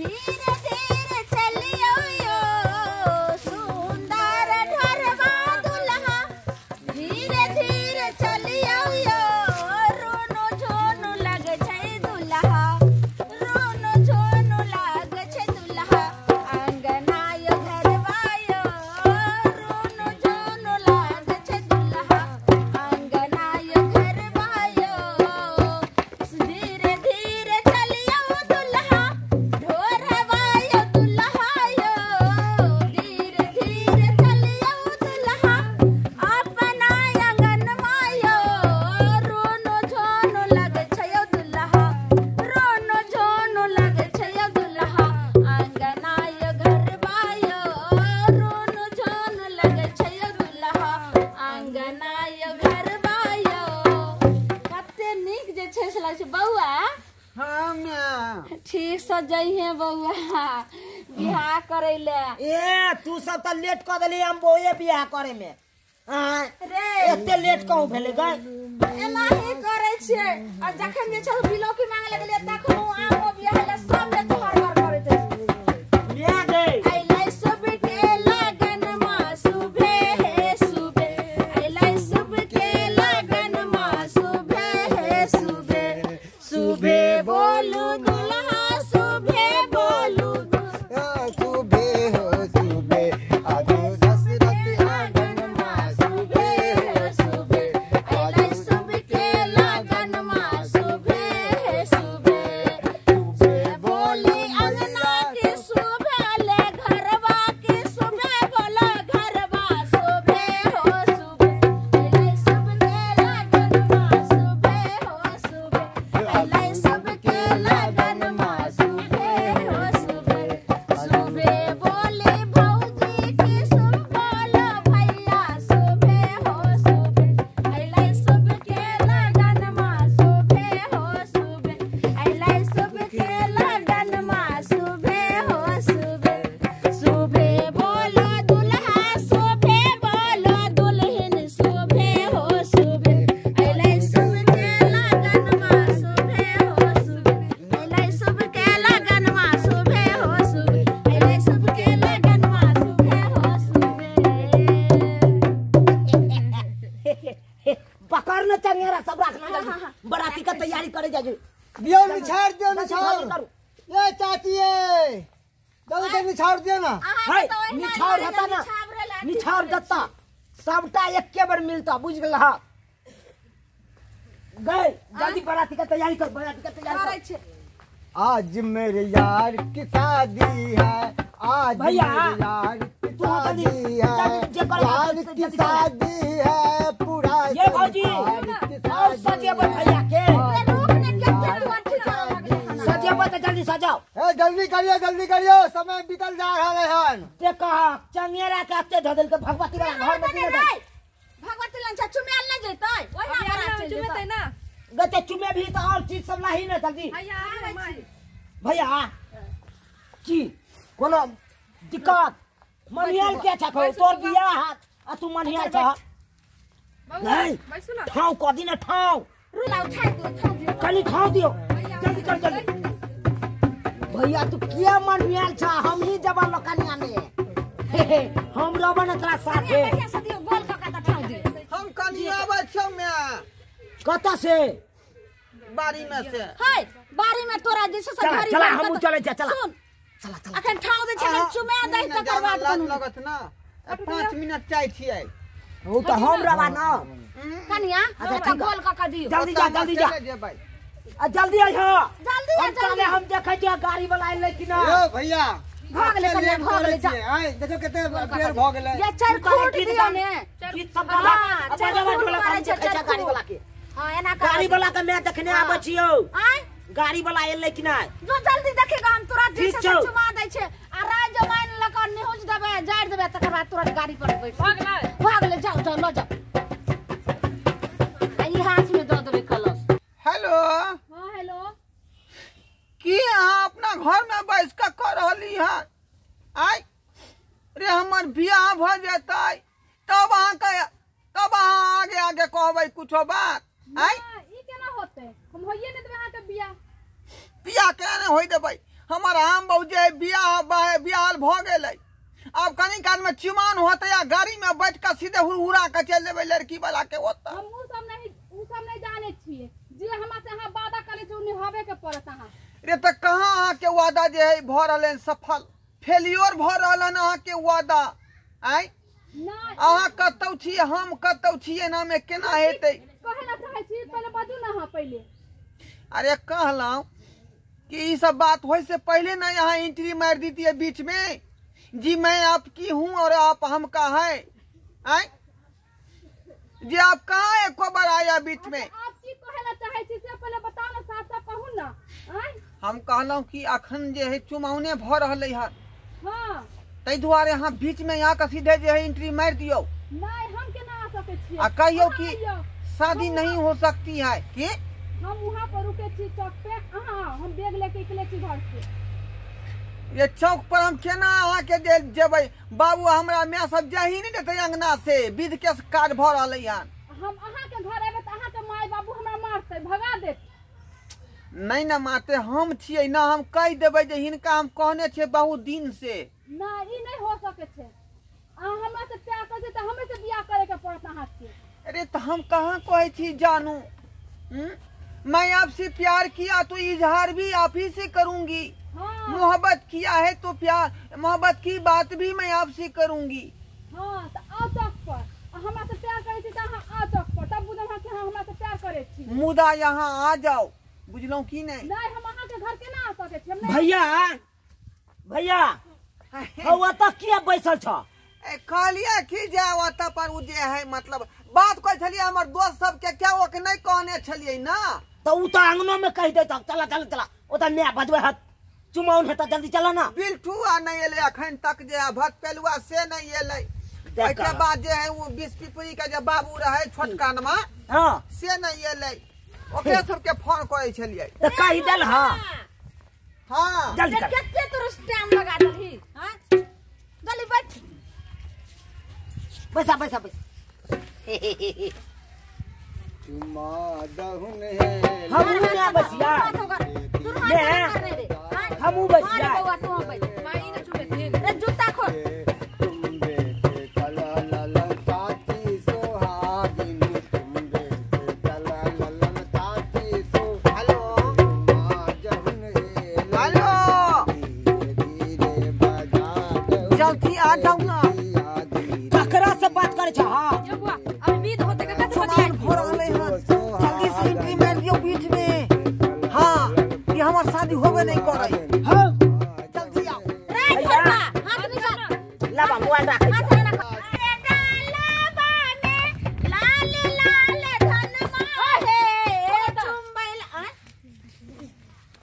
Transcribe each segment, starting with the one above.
धीरे धीरे चलियो यो सुंदर ढरवा दुल्हा धीरे धीरे चलियो यो रोनो झोनो लगे छै दुल्हा रोनो झोनो लागे छै दुल्हा अंगना यो घरवा यो रोनो झोनो लागे छै दुल्हा अंगना यो घरवा यो धीरे धीरे चलियो दुल्हा ढोरवा यो दुल्हा यो धीरे धीरे चलियो दुल्हा अपना अंगनवा यो रोनो झोनो लगे छै यो दुल्हा रोनो झोनो लगे छै यो दुल्हा अंगना यो घरवा यो रोनो झोनो लगे छै यो दुल्हा अंगना यो घरवा यो। कते नीक जे छै से लागै छै बौआ। हाँ म्या ठीक से जइहे बौआ बियाह करै ले। ए तू सब त लेट क देली हम बोए बियाह करे में। हां रे एते लेट कहूं भेलै गए। एनाही करै छियै आ जखन जे छै बिलौकी मांगे लगलियै तखन ओ आमो बियाह ले सब ले तोहर घर करैत रहै। ले गए अइलै सुबह के लगन मा सुबह हे सुबह अइलै सुबह के लगन मा सुबह हे सुबह सुबह बोलू दुल्हा सुबह बोलू सुबह हो सुबह आजू दशरथ लगन मा सुबह हे सुबह अइलै सुबह के लगन मा सुबह हे सुबह सुबह बोली अंगना के सुबह ले घरवा के सुबह बोला घरवा सुबह हो सुबह अइलै सुबह के लगन मा सुबह हो सुबह अइलै सुबह के लगन मा सुबह हो सुबह सुबह बोले भौजी के सुबह बोलो भैया सुबह हो सुबह अइलै सुबह के लगन मा सुबह हो सुबह अइलै सुबह के लगन मा सुबह हो सुबह सुबह बोलो दुल्हा सुबह बोलो दुल्हन सुबह हो सुबह अइलै सुबह के लगन मा सुबह हो सुबह अइलै सुबह के लगन मा सुबह हो सुबह अइलै सुबह के लगन मा सुबह हो सुबह। पकड़ न चंगेरा सब रखना जल्दी बराती का तैयारी करे जाजू। दियो निछाड़ दियो जल्दी निछाड़ करू। ए चाची ए जल्दी से निछाड़ दियो ना। है निछाड़ हेता ना निछाड़ दत्ता सबटा एके बेर मिलता बुझ गेल। हा गए जल्दी बराती का तैयारी कर बराती का तैयारी करै कर। छियै। आज मेरे यार की शादी है आज भैया, मेरे यार की तू जल्दी- शादी है जल्दी जे करे यार जल्दी की कर। शादी है पूरा ये भौजी संसार की और शादी सजेबो है। भैया के रे रुक ने केते तू अथी करऽ लगलै हन। सजेबो त जल्दी सजाओ। ए जल्दी करियो जल्दी करियो समय बीतल जा रहल है। ते कहा चंगेरा के अते धऽ देलकै भगवती वाला घर में रे दिने दे। भगवती लंग छै चुमेल नै जेतै ओहिना बरात चलि चुमेतै जेतै। ना गते चुमे भी त और चीज सब लाही ने जल्दी। हैया आबै छी। भैया की कोनो दिक्कत मनियल के छ खो तोर बियाह हाथ आ तू मनियल छ बौआ नहीं। बैसू ना ठाव क दिने ठाव रुला उठाइ दियौ ठाउ दियौ। कनी ठाव दियो जल्दी कर जल्दी। भैया तू किया मनियल छ हम ही जबा लोकनिया में हे हे हम रहबो न तोरा साथे। बढ़िया से दियौ गोल कऽ के तऽ ठाउ दियौ। हम कनिया आबै छौ म्या कत से बाड़ी में से। हाय बाड़ी में तोरा जे छै से चला, घड़ी चला, बान्हि कऽ हमहूँ तऽ- चलै छियै, चला। सुन चला चला अखन ठाउ दै छै अखन चुमा दै तकर बाद लाज कोनो लगत ना 5 मिनट चाहे छियै। ओ त हम रहबा न कनिया अच्छा, ओकरा ठीक। गोल कऽ के दियौ। जल्दी जा जल्दी जा जेबै। आ जल्दी आइह जल्दी आ हम जल्दी। चले हम देखै छियै गाड़ी वाला एलै कि ना। यो भैया भऽ गेलै कनिया भऽ गेलै जा। आय देखो कते बेर भऽ गेलै। ये चारि खूट गीत दियौ गान- ने। गीत सब हाँ, गाबा आ चारि बजाबा खूट ढोलक मारै हम छै, देखै छियै चारि गाड़ी खूट। वाला के। हाँ एना कर गाड़ी वाला के मैं देखने आबै छियौ। आय गाड़ी वाला एलै कि ना। जो जल्दी देखेगा हम तुरंत जे ठीक छै से छौ। चुमा दै छै आ राय जमाइन लऽ कऽ निहुँच देबै जारि देबै तकर बाद तुरंत गाड़ी पर बैठ भऽ गेलै। भऽ गेलै जाउ जाउ लऽ जाउ आ ई हाथ में दऽ देबै कलश। हेलो हाँ हेलो की अहाँ अपना घर में बैस कऽ कऽ रहली हन? आय रे हमर बियाह भऽ जेतै तब अहाँके तब अहाँ आगे आगे कहबै कुछो बात। आय ई केना होतै हम होइए नै देबै अहाँके बियाह। बियाह केना नहि होय देबै? हमर आम बहु जे बियाह बियाह भऽ गेलै। आब कनी काल में चुमान होते या गाड़ी में बैठ के सीधे हुरहुरा के चल जेबै लड़की वाला के ओतऽ। हम उ सब नहीं जाने छियै, जे हमरा से अहाँ वादा करै छी उ निभाबै के पड़त अहाँ। रे तऽ कहाँ अहाँ के वादा जे है भऽ रहल सफल, फेलियोर भऽ रहल हन अहाँ के वादा। आय अहाँ कतौ छी हम कतौ छी, एना में केना हेतै? कहै ला चाहै छी पहिले बाजू ना अहाँ पहिले। अरे कहलहुँ कि ई सब बात होय से पहले ना यहाँ एंट्री मार दी है बीच में, जी मैं आपकी हूँ और आप हमका है। आय जी आप कहाँ एको बार आया बीच में? आप की कहै ला चाहै छी से पहिले बताउ ना, साफ साफ कहू ना। आय हम कहलहुँ कि अखन जे है चुमाउने भऽ रहलै हन। हाँ ताहि दुआरे अहाँ बीच में यहाँ के सीधे जे है एंट्री मार दियौ। नहीं हम केना आ सकै छियै? आ कहियौ कि शादी नहीं हो सकती है कि हम वहाँ पर रुके छी चौक पे, अहाँ हम बैग लेके निकले छी घर से। ये चौक पर हम केना अहाँ के जेबै बाबू? हमरा माय सब जाही नहीं देतै अंगना से, विध के काज भऽ रहलै हन। हम अहाँ के घर एबै तऽ अहाँ के माय बाबू हमरा मारतै, भगा देत। नहीं ना मारते, हम छियै ना, हम कहि देबै जे हिनका हम कहने छियै बहुत दिन से। ना ई नहीं हो सकै छै, अहाँ हमरा से प्यार करै छी तऽ हमरे से बियाह करे के पड़त अहाँ के। अरे तो हम कहाँ कहै छी जानू? मैं आपसे प्यार किया तो इजहार भी आप ही से करूंगी। हाँ। मोहब्बत किया है तो प्यार मोहब्बत की बात भी मैं आपसे करूंगी। हाँ तो आओ चौक पर, हमरा से प्यार करै छी तऽ अहाँ आओ चौक पर, तब बुझब कि अहाँ हमरा से प्यार करै छी। मुदा यहाँ आ जाओ, बुझलहुँ की नहीं? नहीं हम अहाँ के घर केना आ सकै छी? भैया भैया हौ ओतऽ किया बैसल छ? कहलियै कि जे ओतऽ पर उ जे है मतलब बात कहै छलियै हमर दोस्त सबके, क्या ओके नहीं कहने छलियै ना? तो उ तो आंगनो में कहि देत, चला चला चला ओतऽ my बजबै हत, चुमाउन हेतऽ, जल्दी चला ना। बिल्टू आ नहीं एलै अखन तक, जे भत पेलुआ से नहीं एलै। ओहिके बाद जे है उ 20 पिपरी के जे बाबू रहै छोटका नमा, हाँ से नहीं एलै, ओकरे सबके फोन करै छलियै तऽ कहि देल। हाँ हाँ जल्दी कर। कते तोर टाइम लगा देलही? हां जल्दी बैठ, बैसा बैसा बैसा। चुमा दहुन है हमू ना बसिया, हमू बसिया। रे जूता खोल। तुम बेटे चला ललन ताती सोहागिन, तुम बेटे चला ललन ताती सो। हेलो चुमा जहुन है, हेलो धीरे बजा दहुन, जल्दी आ जाओ ना। ककरा से बात करे छ? हां यो बुआ अभी विध होते ककरा से चुमाउन भऽ रहलै हन, जल्दी से एंट्री मार दियौ बीच में। हाँ ये हमर शादी होबे नहीं करै। हां जल्दी आओ। रे छोड़बा हाथ निकाल, लाबा मोबाइल राखै हाथ राख। अरे डालबा में लाल लाल धनमा हे चुंबैल।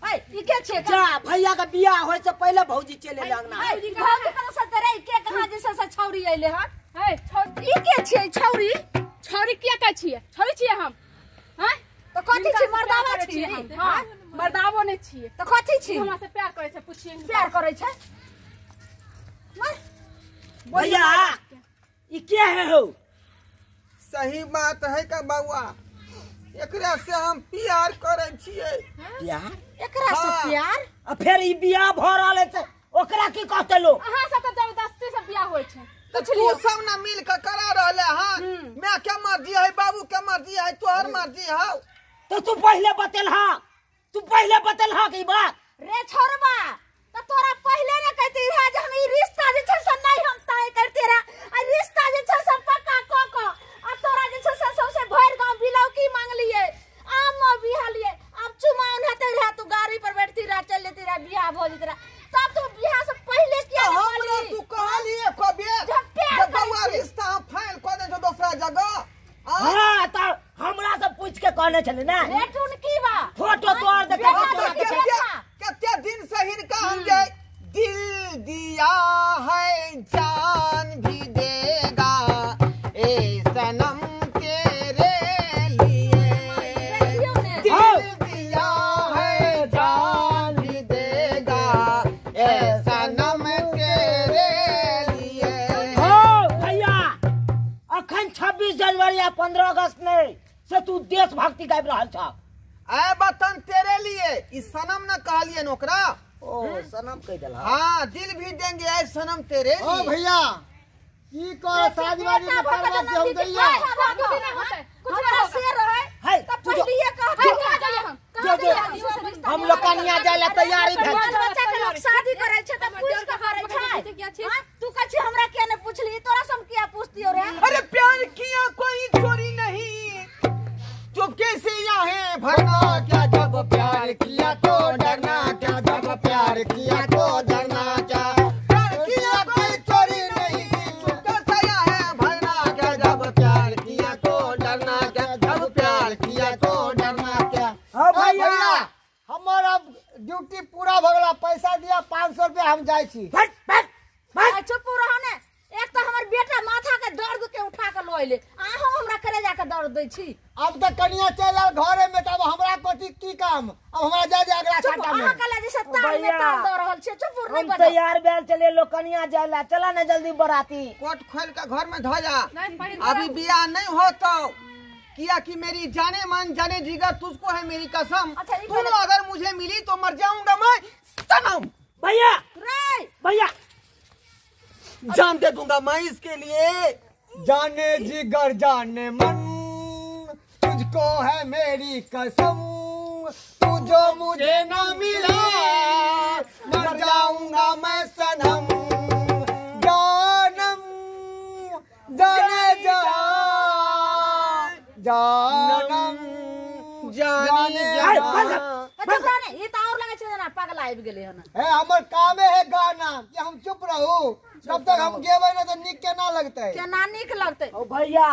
आ ई के छै? जा भैया के बियाह होय से पहिले भौजी चले एलै अंगना। भौजी कहाँ से रे के कहाँ जे से छौरी अइले हन? हे छौरी ई के छै? छौरी छौरी किया कहै छियै? छौरी छियै हम? हैं तो कथी छी? मर्दावा छी? हां मर्दावो नहीं छियै। तो कथी छी? हमरा से प्यार करै छै, पुछियै प्यार करै छै? भैया ई के है हो? सही बात है का बउआ, एकरा से हम प्यार करै छियै। प्यार? एकरा से प्यार? आ फेर ई बियाह भऽ रहल छै, ओकरा की कहतै लोग? अहाँ सब तऽ जबरदस्ती से बियाह होइ छै। तू सब ना मिल के करा रहले हन। मैं के मर्जी है, बाबू के मर्जी है, तोहर मर्जी है। तो तू पहले बतेल हा, तू पहले बतेल हा की बात? रे छोड़बा त तोरा पहले ना कहती रहा जे हम ई रिश्ता जे छै से नहीं हम तय करते रहा, आ रिश्ता जे छै से पक्का क क आ तोरा जे छै से सबसे भरि गांव बिलौकी मांगलिए, आम बिहालिए, अब चुमाउन हेतै रहा, तू गाड़ी पर बैठती रहा, चल लेती रहा, बियाह भ जेती रहा। तब तू बियाह से पहले किया नहीं हमरा कहली? तू कहलिए कबे जब प्यार जे बउआ करै छी। रिश्ता हम फाइल क दे छौ दोसरा जगह? हां त हमरा से पूछ के कहने छले ना। रे टुनकी बा फोटो तोड़ दे। कते दिन से हिनका हम जे दिल दिया है जान भी देगा ए सनम तेरे लिए, दिल दिया है जान भी देगा ए सनम तेरे लिए। हो भैया अखन 26 जनवरी या 15 अगस्त में से तू देशभक्ति गाबि रहल छ। ऐ वतन तेरे लिए ई सनम न कहलिए ओकरा। ओ सनम कह देला। हाँ दिल भी देंगे ऐ सनम तेरे ओ भैया की कह शादी वादी में करवा के हम दैया हमरा से रहे त पहलिए कह हम लोग कनिया जाय ला तैयारी भेल। बाल बच्चा के लोग शादी करै छै त पूछ के करै छै। हां तू कहै छी हमरा किया ने पूछली, तोरा से हम किया पूछतियो रे? अरे प्यार किया कोई चोरी नहीं, चुपके से यहाँ भरना क्या, जब प्यार किया तो डरना क्या, जब प्यार किया तो डरना क्या, प्यार किया कोई चोरी नहीं, चुपके से यहाँ भरना क्या, जब प्यार किया तो डरना क्या, जब प्यार किया तो डरना क्या। हां भैया हमारा ड्यूटी पूरा भगला, पैसा दिया 500 रुपया हम जाय छी। चुप रहो ने, एक तो हमर बेटा माथा के दर्द के उठा के लऽ अइले, अहाँ हमरा करेजा के दर्द दै छी। अब त कनिया चल आयल घरे में, तब हमरा कथी की काम, अब हमरा जा जा अगला साटा में। अहाँ कहला जैसे तार में तार द रहल छै। चुप नहीं हम तैयार भेल चले लोग कनिया जाय ला, चला ना जल्दी बराती। कोट खोल के घर में धो जा, अभी बियाह नहीं होतो किया कि मेरी जाने मन जाने जिगर तुझको है मेरी कसम, तुम अगर मुझे मिली तो मर जाऊंगा मैं सनम। भैया रे भैया जान दे दूंगा मैं इसके लिए। जाने जिगर जाने मन तुझको है मेरी कसम, तू जो मुझे ना मिला मर जाऊंगा मैं सनम। जानम जाने जा जानम जाने अच्छा जाने ये त और लगे छै ना पागल आबि गेलै हन। ए हमर कामे है गाना कि हम चुप रहू, जब तक हम गेबै ना तो नीक केना लगतै, केना नीक लगतै। ओ भैया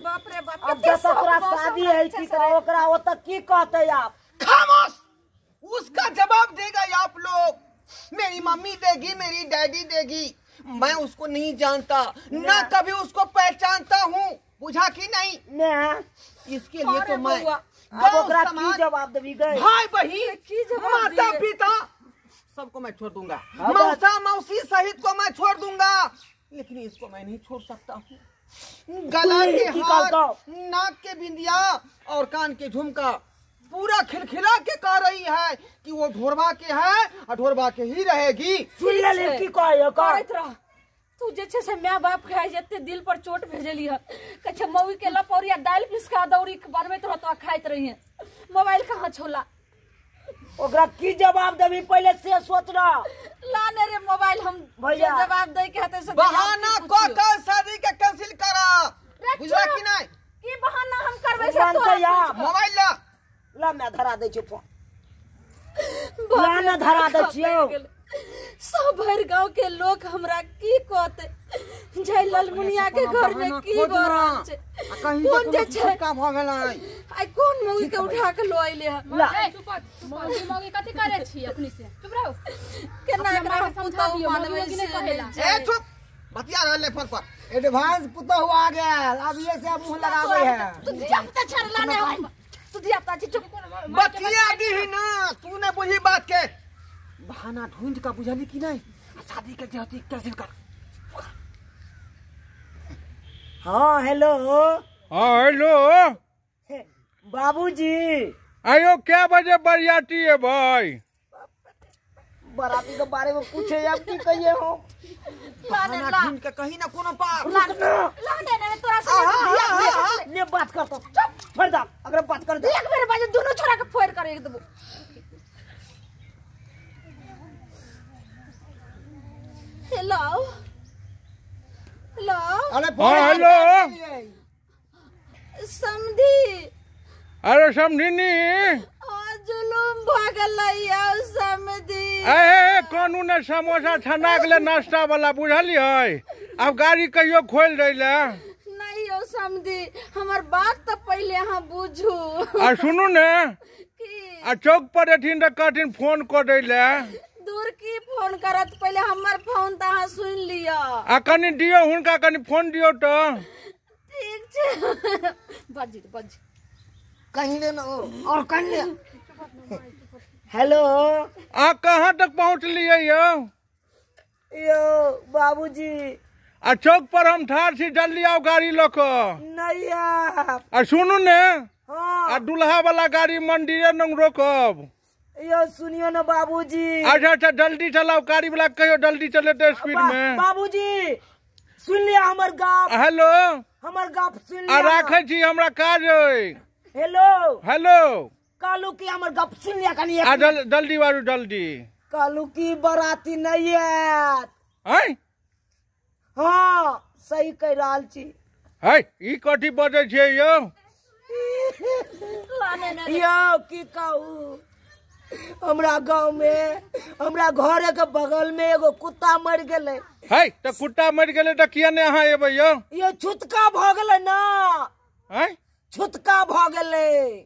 बाप रे बाप, अब जब तोरा शादी है की त ओकरा ओत की कहतै आप? खामोश, उसका जवाब देगा आप लोग। मेरी मम्मी देगी, मेरी डैडी देगी, मैं उसको नहीं जानता ना कभी उसको पहचानता हूँ, बुझा कि नहीं? ना इसके लिए तो मैं अब ओकरा की जवाब देबी गए? भाई बहन माता पिता सबको मैं छोड़ दूंगा, मौसा मौसी सहित को मैं छोड़ दूंगा, लेकिन इसको मैं नहीं छोड़ सकता हूँ। गला के हार, नाक के बिंदिया और कान के झुमका पूरा खिलखिला के कह रही है कि वो ढोरबा के है और ढोरबा के ही रहेगी। की करैत रह तू जे छै से my बाप के जते दिल पर चोट भेजली है, कहे मौगी के लपौरिया दालि पिसका दौरी बनबैत रहतो खाइत रही, मोबाइल कहाँ छोला? ओकरा की जवाब देबी पहले से सोच रहा। ला ने रे मोबाइल, हम भैया जवाब दै के हेतै से बहाना क के शादी के कैंसिल करा, बुझला कि नहीं? की बहाना हम करबै से तोरा मोबाइल ला ला मैं धरा दै छियो फोन, ला ना धरा दै छियो। सब भर गांव के लोग हमरा की कहते, जय ललमुनिया के घर में की भ रहल छै, कोन जे छै का भ गेलै, आई कोन मौगी के उठा के ल अइले हन। चुप मौगी मौगी कथि करे छी अपनी से, चुप रहो। केना एकरा समझा दियो, मौगी नहीं कहेला। ए चुप, बतिया रहल फोन पर। एडवांस पुतहु आ गेल, अब ये से मुंह लगाबै है। तू धिया पुता छड़ला ने, तू धिया पुता चुप बतिया दीही ना, तू ने बुझी बात के बहाना ढूंढ का बुझली कि नहीं? शादी के जे कैंसिल कर। हाँ हेलो। हाँ हेलो बाबूजी। आयो क्या बजे बरियाती है भाई? बराती के बारे में पूछे आप की कहिए हो? बहाना ढूंढ के कहीं ना कोनो पार ला ने तोरा से ने बात कर तो चुप छोड़ दा, अगर बात कर दे एक बेर बाजे दोनों छोरा के फोड़ कर एक देबो। Hello hello. अरे हेलो समधी। अरे समधिनी जुलुम भ गेलै समधी। ए कानून ने समोसा छना गेलै नाश्ता वाला, बुझलियै? अब गाड़ी कहियो खोल दै ले। नहीं यौ समधी, हमर बात तो पहले अहाँ बुझू। आ सुनू ने, आ चौक पर एथिन त कहथिन फोन कर दै ले। दूर की फोन करत, पहले हमर फोन त अहाँ सुन लिअ। आ कनि दियौ हुनका, कनि फोन दियौ त। ठीक छै, बाजी बाजी कहीं ले ना और कहीं ले। हेलो। आ कहाँ तक पहुँचलियै यौ? यो बाबूजी आ चौक पर हम ठाढ़ छी, जल्दी आउ गाड़ी लऽ कऽ। नहीं आ सुनू ने, हाँ। आ दुल्हा वाला गाड़ी मंदिरे नंग रोकब। यो सुनियो ना बाबूजी। अच्छा अच्छा जल्दी चलाओ, गाड़ी वाला कहियो जल्दी चलेते स्पीड में। बाबूजी सुन लिया हमर गप। हेलो हमर गप सुन लिया। आ राखै छी, हमरा काज अइ। हेलो हेलो कहलू कि हमर गप सुन लिया कनी। आ जल्दी बारू जल्दी। कहलू कि बराती नहीं आयत। आँय? हाँ सही कह रहल छी। है ई कथी बजै छियै यौ? यौ की कहू, हमरा गाँव में हमरा घरे के बगल में एगो कुत्ता मर गेलै। है तऽ कुत्ता मरि गेलै तऽ किया ने अहाँ एबै यौ? यो छुतका भऽ गेलै ना। आँय? छुतका भऽ गेलै।